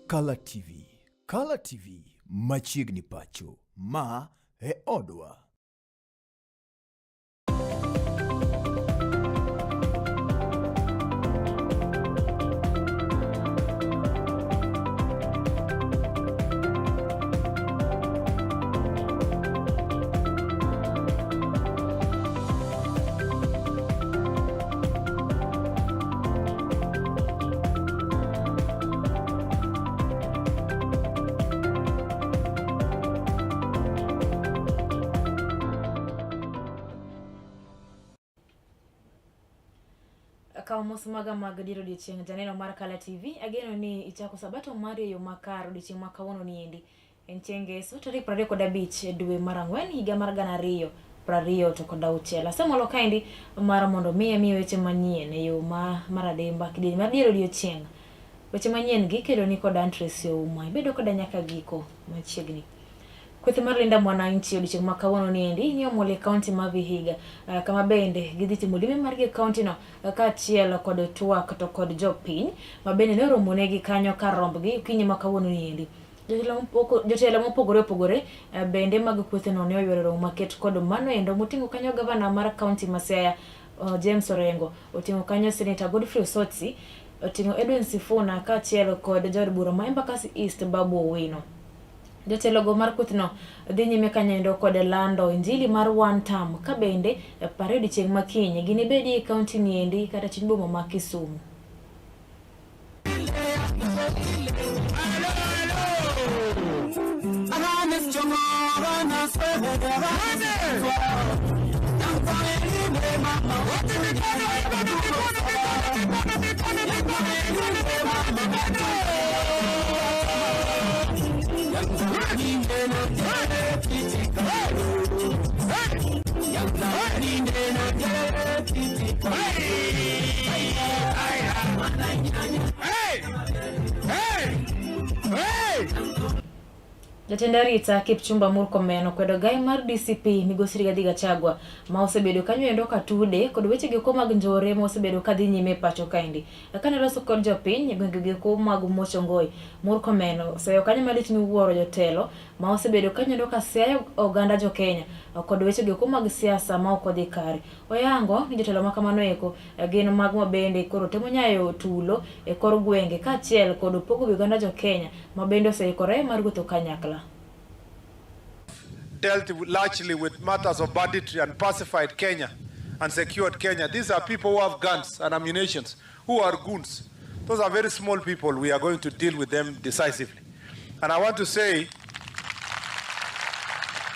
Kala TV. Kala TV machiegni pacho. Ma e odwa. Kaw mos maga mag dier odiechieng' janeno mar Kala TV. Ageno ni ichako sabato mari e yo makare odiechieng' ma kawuono ni endi. En chieng' Ngeso tarik 35 dwe mar ang'wen higa mar 2026. Asemolo kaendi mar mondo mi amiyi weche manyien e yo ma mar adimba kidieny mar dier odiechieng'. Weche manyien gi kelo ni kod an Tracy Ouma. Ibedo koda nyaka giko machiegni. Kweth mar Linda Mwananchi odiechieng' ma kawuono ni endi ni omol e kaunti ma Vihiga kama bende gidhi timo limbe margi e kaunti no kaachiel kod twak to kod jopiny ma bende ne oromonegi kanyo kar rombgi okinyi ma kawuono ni endi. Jotelo mopogore opogore bende mag kwethno ne oyuoro romo maket kod mano endo moting'o kanyo gavana mar kaunti ma Siaya James Orengo, oting'o kanyo Seneta Godfrey Osotsi, oting'o Edwin Sifuna kaachiel kod jaod bura ma Embakasi East Babu Owino. Jotelogo mar kwethno dhi nyime kanyoendo kod lando injili mar one term ka bende pare odiechieng' ma kiny ginibedi e kaunti niendi kata chuny boma ma Kisumu. Jatend arita Kipchumba Murkomen okwedo gai mar DCP migosi Rigathi Gachagua ma osebedo kanyo endo katude kod weche geko mag njore ma osebedo kadhi nyime e pacho kaendi. Kane oloso kod jopiny e gwenge geko mag Mochongoi, Murkomen oseyo kanyo malich miwuoro jotelo ma osebedo kanyo endo ka siayo oganda jo Kenya kod weche geko mag siasa ma ok odhi kare. Oyango ni jotelo ma kamano eko gin mago ma bende koro temo nyayo tulo e kor gwenge kaachiel kod pogo wi oganda jo Kenya ma bende oseikore mar wuotho kanyakla. Dealt largely with matters of banditry and pacified Kenya and secured Kenya. These are people who have guns and ammunitions, who are goons. Those are very small people. We are going to deal with them decisively. And I want to say,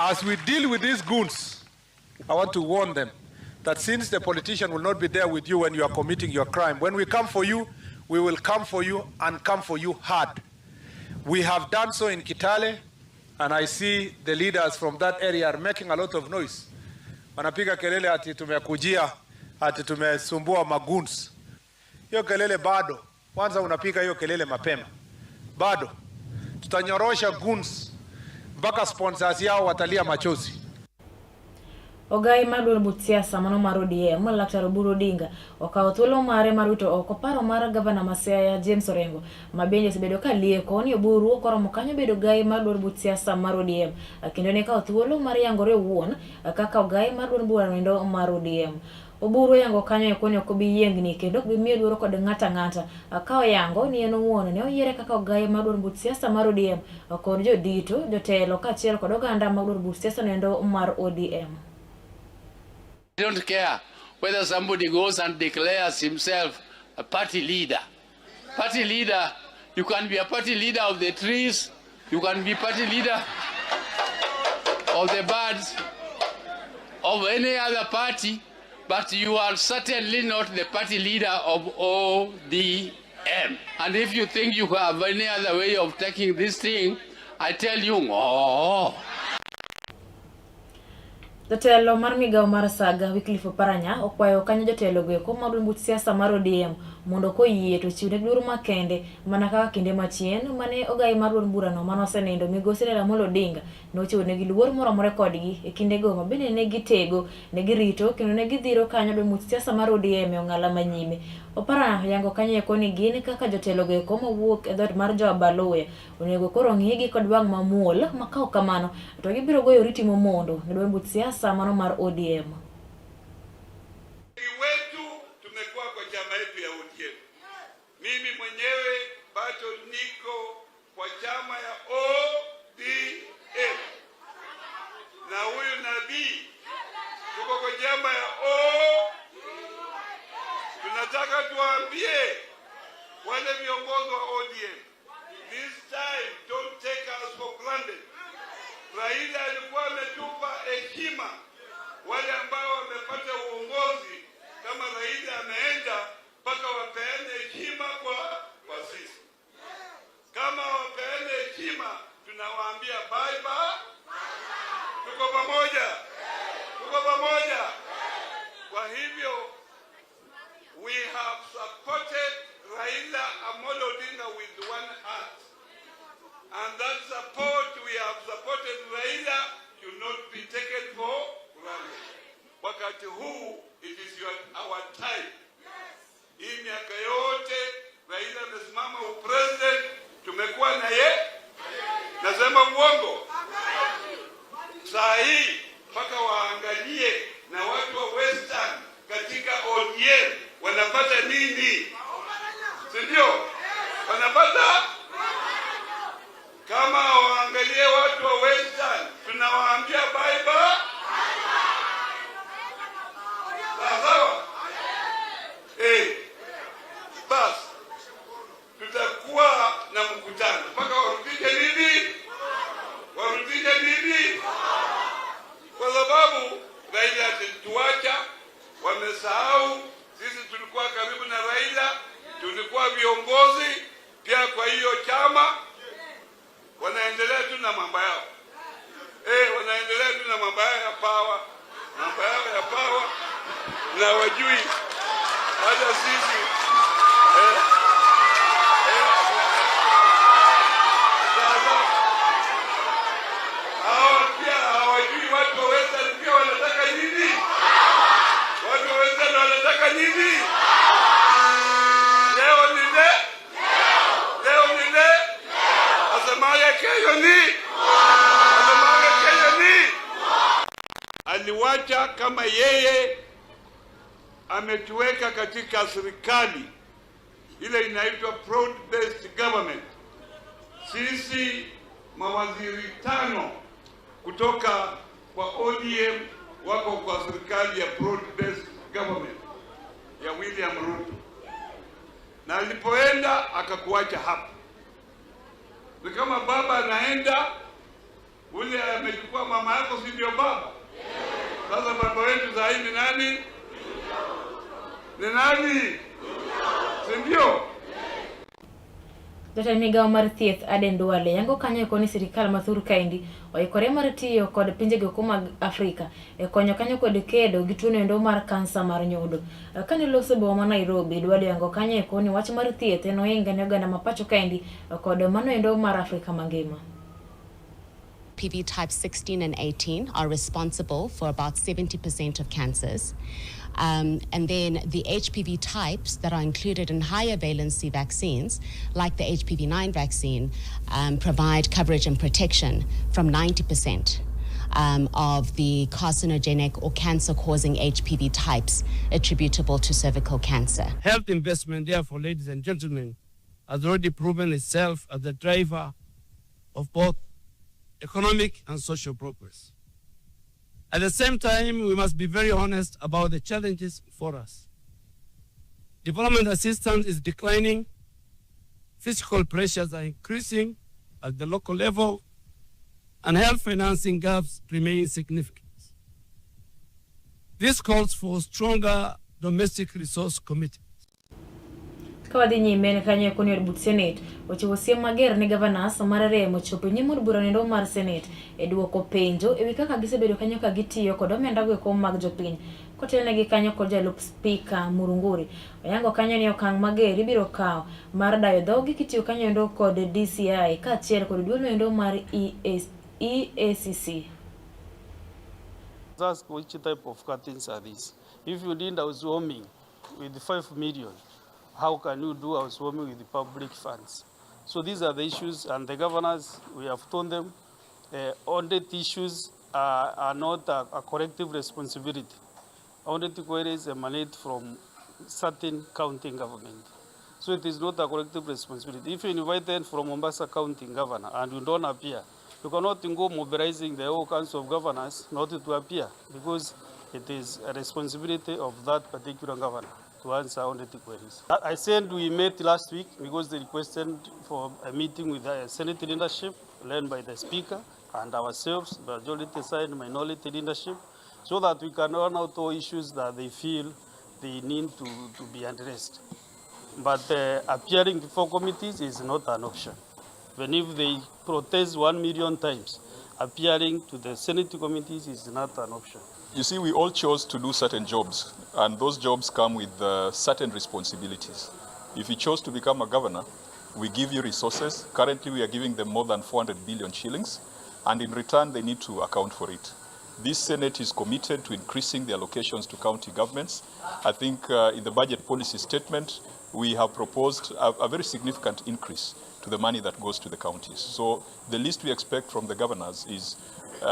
as we deal with these goons, I want to warn them that since the politician will not be there with you when you are committing your crime, when we come for you, we will come for you and come for you hard. We have done so in Kitale, and I see the leaders from that area are making a lot of noise. Wanapiga kelele ati tumekujia, ati tumesumbua magoons. Hiyo kelele bado. Kwanza unapiga hiyo kelele mapema. Bado. Tutanyorosha goons mpaka sponsors yao watalia machozi. Ogai mar duond buch siasa mano mar ODM, Laktar Oburu Odinga okawo thuolo mare mar wito oko paro mar gavana ma Siaya James Orengo ma bende osebedo ka lieko ni Oburu ok oromo kanyo bedo gai mar duond buch siasa mar ODM kendo ne kawo thuolo mar yangore owuon kaka ogai mar duond burano endo mar ODM. Oburu oyango kanyo eko ni ok obi yiengni kendo ok bi miyo luoro kod ng'ato ang'ata ka oyango ni en owuon ne oyiere kaka ogai mar duond buch siasa mar ODM kod jodito, jotelo kaachiel kod oganda mag duond buch siasa noendo mar ODM. I don't care whether somebody goes and declares himself a party leader. Party leader, you can be a party leader of the trees, you can be party leader of the birds, of any other party, but you are certainly not the party leader of ODM. And if you think you have any other way of taking this thing, I tell you, oh. Jatelo mar migawo mar Saga, Wycliffe Oparanya, okwayo kanyo jotelo go eko mag buch siasa mar ODM mondo koyie to ochiwnegi luor makende mana kaka kinde machien mane ogai mar duond burano mane osenindo migosi Raila Amolo Odinga nochiwonegi luor moromore kodgi e kindego ma bende ne gitego, ne girito kendo ne gidhiro kanyo duond buch siasa mar ODM e ong'ala manyime. Oparanya oyango kanyo eko ni gin kaka jotelo go eko mawuok e dhoot mar jo Abaluhya onego koro ng'igi kod wang' mamuol ma ka ok kamano to gibiro goyo oriti momondo ne duond buch siasa mano mar ODM. Wengi wetu tumekuwa kwa chama yetu ya ODM. Mimi mwenyewe bado niko kwa chama ya ODM, na huyu nabii tuko kwa chama ya O. Tunataka tuwaambie wale viongozi wa ODM, this time don't take us for granted. Raila alikuwa ametupa heshima wale ambao wamepata uongozi kama Raila ameenda mpaka wapeane heshima kwa sisi. Kama wapeane heshima, tunawaambia bye bye. Tuko pamoja, tuko pamoja. Kwa hivyo we have supported Raila Amolo Odinga with one heart. And that support we have supported Raila should not be taken for granted. Wakati huu it is our time. Hii miaka yote Raila amesimama upresident, tumekuwa na ye. Nasema uongo? Saa hii mpaka waangalie na watu wa Western katika ODM wanapata nini, si ndio? Wanapata kama waangalie watu wa Western, tunawaambia bye bye. Sawa sawa. Eh, bas tutakuwa na mkutano mpaka warudishe nini, warudishe nini, kwa sababu Raila alituacha, wamesahau sisi tulikuwa karibu na Raila, tulikuwa viongozi pia kwa hiyo chama, wanaendelea tu na mambo yao. Eh, wanaendelea tu na mambo yao ya power, mambo yao ya power, na wajui hata sisi sasa hawa pia hawajui watu wa Western pia wanataka nini? Watu wa Western wanataka nini? Leo ni le, leo ni le, asemaye kesho ni, asemaye kesho ni. Aliwacha kama yeye ametuweka katika serikali ile inaitwa broad based government. Sisi mawaziri tano kutoka kwa ODM wako kwa serikali ya broad based government ya William Ruto, na alipoenda akakuacha hapo. Ni kama baba anaenda, ule amechukua mama yako, si ndio baba? Sasa baba wetu saa hii ni nani? Ni nani? Si ndio? Jatend migawo mar thieth Aden Duale yango kanyo eko ni sirikal ma thur kaendi oikore mar tiyo kod pinjego mag Afrika e konyo kanyo kod kedo gi tuo noendo mar kansa mar nyodo. Kane loso e boma ma Nairobi, Duale oyango kanyo eko ni wach mar thieth en ohinga ne oganda ma pacho kaendi kod mano endo mar Afrika mangima. HPV type 16 and 18 are responsible for about 70% of cancers. And then the HPV types that are included in higher valency vaccines, like the HPV9 vaccine, provide coverage and protection from 90% of the carcinogenic or cancer causing HPV types attributable to cervical cancer. Health investment, therefore, ladies and gentlemen, has already proven itself as the driver of both economic and social progress. At the same time, we must be very honest about the challenges for us. Development assistance is declining, fiscal pressures are increasing at the local level, and health financing gaps remain significant. This calls for stronger domestic resource commitment. Ka wadhi nyime en kanyo eko ni od buch Senate ochiwo siem mager ne gavanas mar remo chopo e nyim od bura noendo mar Senate e duoko penjo ewi kaka gisebedo kanyo ka gitiyo kod omenda go eko mag jopiny. Kotelnegi kanyo kod jalup spika Murunguri, oyango kanyo ni okang' mager ibiro kawo mar dayo dhogi kitiyo kanyo endo kod DCI kaachiel kod duol noendo mar EACC. Ask which type of curtains are these? If you did housewarming with 5 million, how can you do housewarming with the public funds? So these are the issues, and the governors, we have told them, audit issues are not a collective responsibility. Audit queries emanate from certain county government. So it is not a collective responsibility. If you invite them from Mombasa County Governor and you don't appear, you cannot go mobilizing the whole council of governors not to appear, because it is a responsibility of that particular governor to answer audit queries. I said we met last week because they requested for a meeting with the Senate leadership, led by the Speaker and ourselves, majority side, minority leadership, so that we can run out all issues that they feel they need to be addressed. But appearing before committees is not an option. Even if they protest 1 million times, appearing to the Senate committees is not an option. You see, we all chose to do certain jobs, and those jobs come with certain responsibilities. If you chose to become a governor, we give you resources. Currently, we are giving them more than 400 billion shillings, and in return, they need to account for it. This Senate is committed to increasing the allocations to county governments. I think in the budget policy statement, we have proposed a very significant increase to the money that goes to the counties. So the least we expect from the governors is,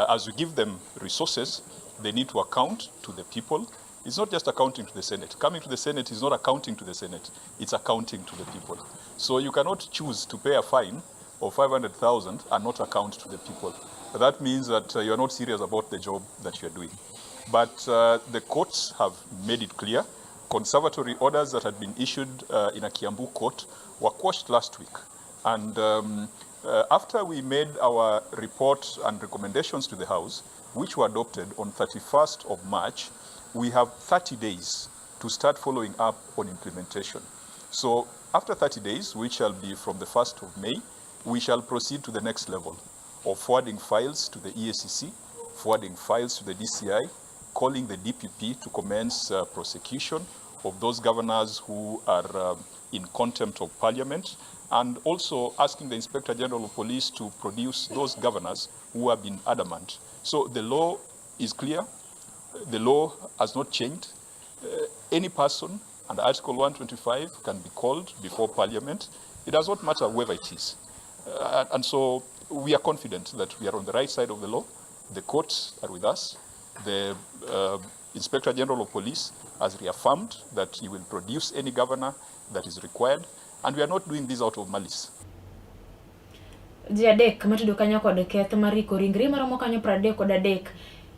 as we give them resources, they need to account to the people. It's not just accounting to the Senate. Coming to the Senate is not accounting to the Senate, it's accounting to the people. So you cannot choose to pay a fine of 500,000 and not account to the people. That means that you are not serious about the job that you are doing. But the courts have made it clear. Conservatory orders that had been issued in a Kiambu court were quashed last week. And after we made our report and recommendations to the House, which were adopted on 31st of March, we have 30 days to start following up on implementation. So after 30 days, which shall be from the 1st of May, we shall proceed to the next level of forwarding files to the EACC, forwarding files to the DCI, calling the DPP to commence prosecution of those governors who are in contempt of parliament, and also asking the Inspector General of Police to produce those governors who have been adamant. So the law is clear. The law has not changed. Any person under Article 125 can be called before parliament. It does not matter whoever it is. And so we are confident that we are on the right side of the law. The courts are with us. The Inspector General of Police has reaffirmed that he will produce any governor that is required, and we are not doing this out of malice. Ji adek matudo kanyo kod keth mar riko ringre maromo kanyo 33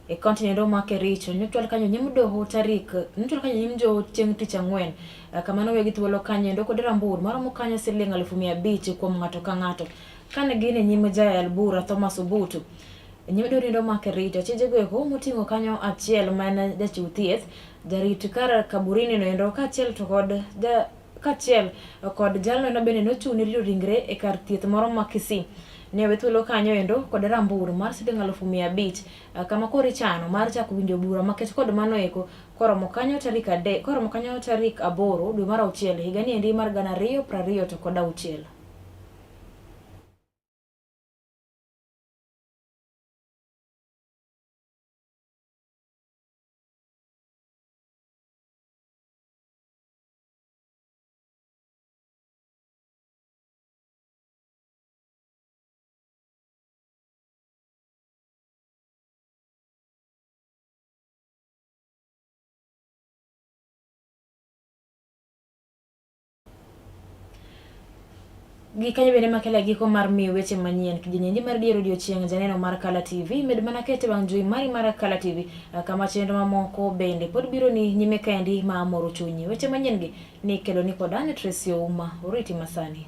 e kaunti noendo ma Kericho nochwal kanyo nyim doho tarik nochwal kanyo nyim joho chieng' tich ang'wen kamano wegi thuolo kanyo endo kod rambur maromo kanyo siling 500,000 kuom ng'ato ka ng'ato kane gin e nyim jayal bura Thomas Obutu. Nyim doho noendo ma Kericho achije go eko moting'o kanyo achiel ma en jachiw thieth jarit kar kaburini noendo kaachiel to kod ja kaachiel kod jalno endo bende nochung' ne rito ringre e kar thieth moro ma Kisii. Ne owe thuolo kanyo endo kod rambur mar siling 500,000 kama koro ichano mar chako winjo bura makech kod mano eko koromo kanyo tarik 3 koromo kanyo tarik 8 dwe mar 6 higa ni endi mar 2026. Gi kanyo bende makelo giko mar miyo weche manyien kijinyendi mar dier odiochieng' janeno mar Kala TV med mana kete wang' jowi mari mar Kala TV kama chenro mamoko bende pod biro ni nyime kaendi ma moro chunyi. Weche manyien gi ni kelo ni kod an Tracy Ouma, oriti masani.